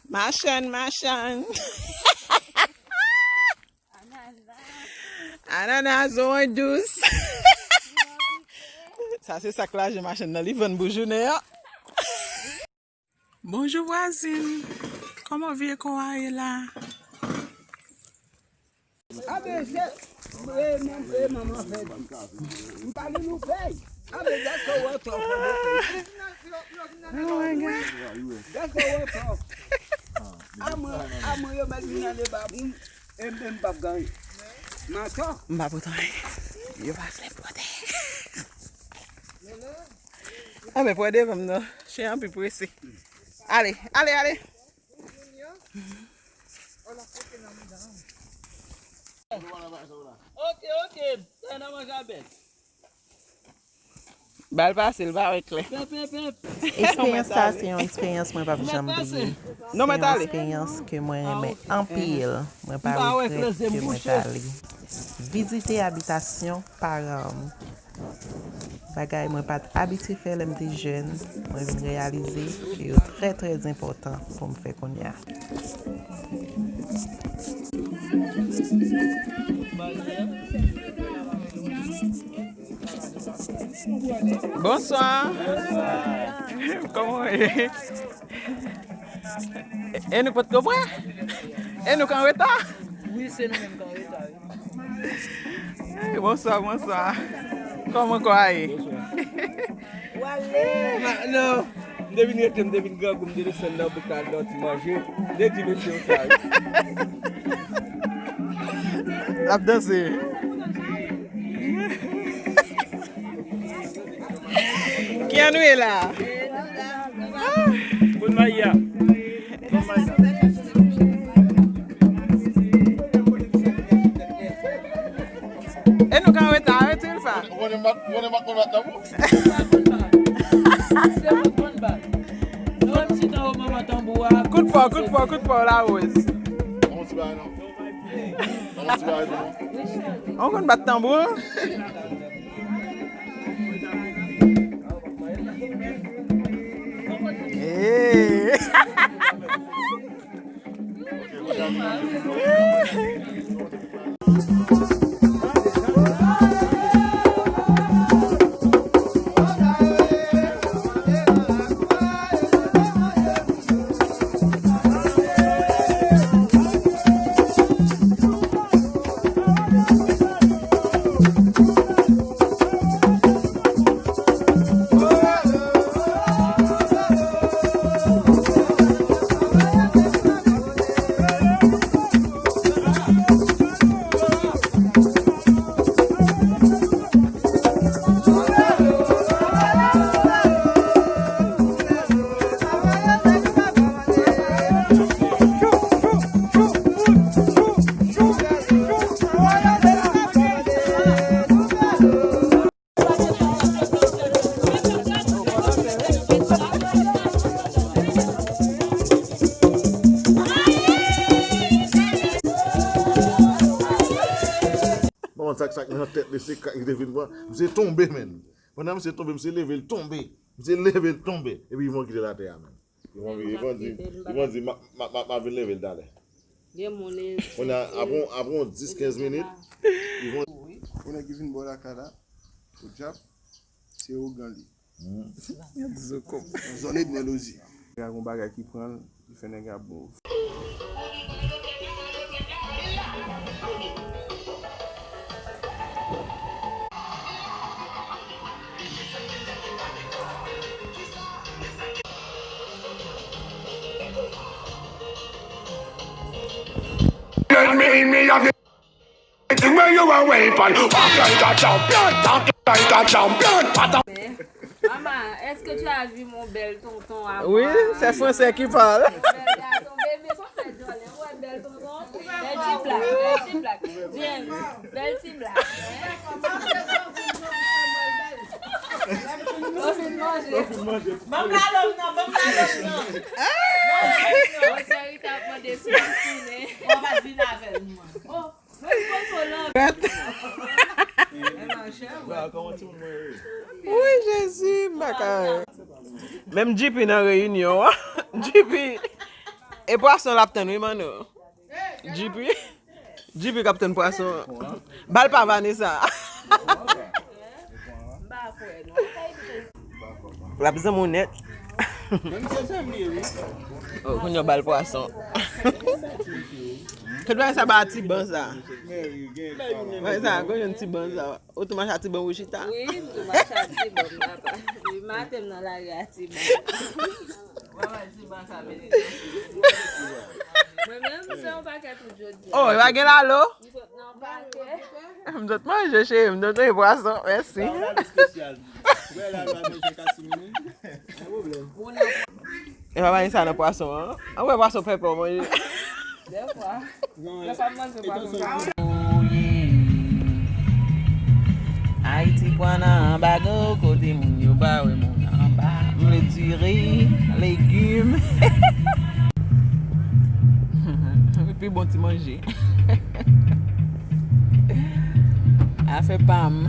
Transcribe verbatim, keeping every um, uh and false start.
Machann, machann. Anana zo an dous. Sa se sak lajan machann nan, li vann boujounen an. Bonjou vwazin. Kòman vye kò a ye la? Abe se e manman fè di. M pa gen nou fèy. Abe that's the word talk. Oh my God. That's the word talk. Amwe, amwe yo mèt vin ale ba pou m. E m, e m p ap ganye. Maton. M pa pote anyen. Yo pa vle pote. A men pran devan m non. Chen an pi prese. Ale, ale, ale. Ok, ok. Sa nan manje a bèt. Ba l pase, l pa wè klè. Pèp, pèp, pèp. Eksperyans sa a se yon eksperyans mwen p ap janm bliye. Se yon eksperyans ke mwen renmen anpil. Mwen pa regrèt ke mwen t ale vizite abitasyon paran m. Bagay mwen pa t abitye fè lè m te jèn, mwen vin reyalize ke yo trè, trè enpòtan pou m fè kounye a. Bonswa. Kòman w ye? E nou potko prè? E nou k an reta? Wi, se nou menm k an reta, wi. Hey, bonswa, bonswa. Kòman kò a ye? Bonswa. Wale. Ma, non. M te vin rete, m te vin grangou, m te desann nan bouk la, al nan ti manje. M te di mesye yo sa, wi. L ap danse. Ki an nou ye la? Kounye a. E nou ka reta, rete l fa. Ou konnen m pa, ou konnen m pa konn bat tanbou? Kout fò, kout fò, kout fò, Larose. An konn bat tanbou, an? Hey. Bon, sa k, sa k nan tèt li, se krak li te vin pran. Misye tonbe, menn. Pandan misye tonbe, misye leve l tonbe. Misye leve l tonbe. Epi Yvon kite l atè a, menn. Yvon, Yvon di, Yvon di, m a, m a, m a, m a vin leve l talè. Kounye a, apre, apre yon dis, kenz minit, Yvon. Yon nèg ki vin bò lakay la, podyab, se ougan li. Yon zòn Ednè Lozi. Nèg a gon bagay ki pran l, li fè nèg a bon. Enemy in me, I feel. Where you are waiting for? Walk like a champion, talk like a champion. What a Maman, est-ce que tu as vu mon bel tonton à moi? Oui, c'est français qui parle. Bel gason, bebe, sa fè djòlè. Ou wè bel tonton? Bel ti blak, bel ti blak. James, bel ti blak. Ou fin manje. Ban m lalòm nan, ban m lalòm nan. Ou seri t ap mande sou tounen. Ou pa t vin avè l, mwen. Oh. Wi, Jezi, m pa ka. Menm G P nan reyinyon an. G P. E pwason l ap tann, wi, Mano. G P. G P k ap tann pwason an. Ba l pa Vanessa. L ap zanmi w nèt. Oh, kounye a ba l pwason. Tout bagay sa ba a ti ban sa. Bagay sa, kounye a ti ban sa. Ou tou mache a ti ban Wichita? Wi, m tou mache a ti ban, papa. Li maten m nan lari a ti ban. Mwen menm, se yon pakèt tout jodi a. Oh, e pa gen lalo? M sot nan pakèt. M sot manje, cheri, m sot manje pwason, mèsi. Sa yon lalo espesyal. Wè lalo a manje kasimini. Pa gen pwoblèm. E pa manje sa nan pwason an. An wè pwason pèpè w manje. Dèfwa. Dèfwa m manje pwason sa. Ayiti pran nan anbago, kote moun yo pa wè moun anba. M vle diri, legim. Pi bon ti manje. Afè pa m.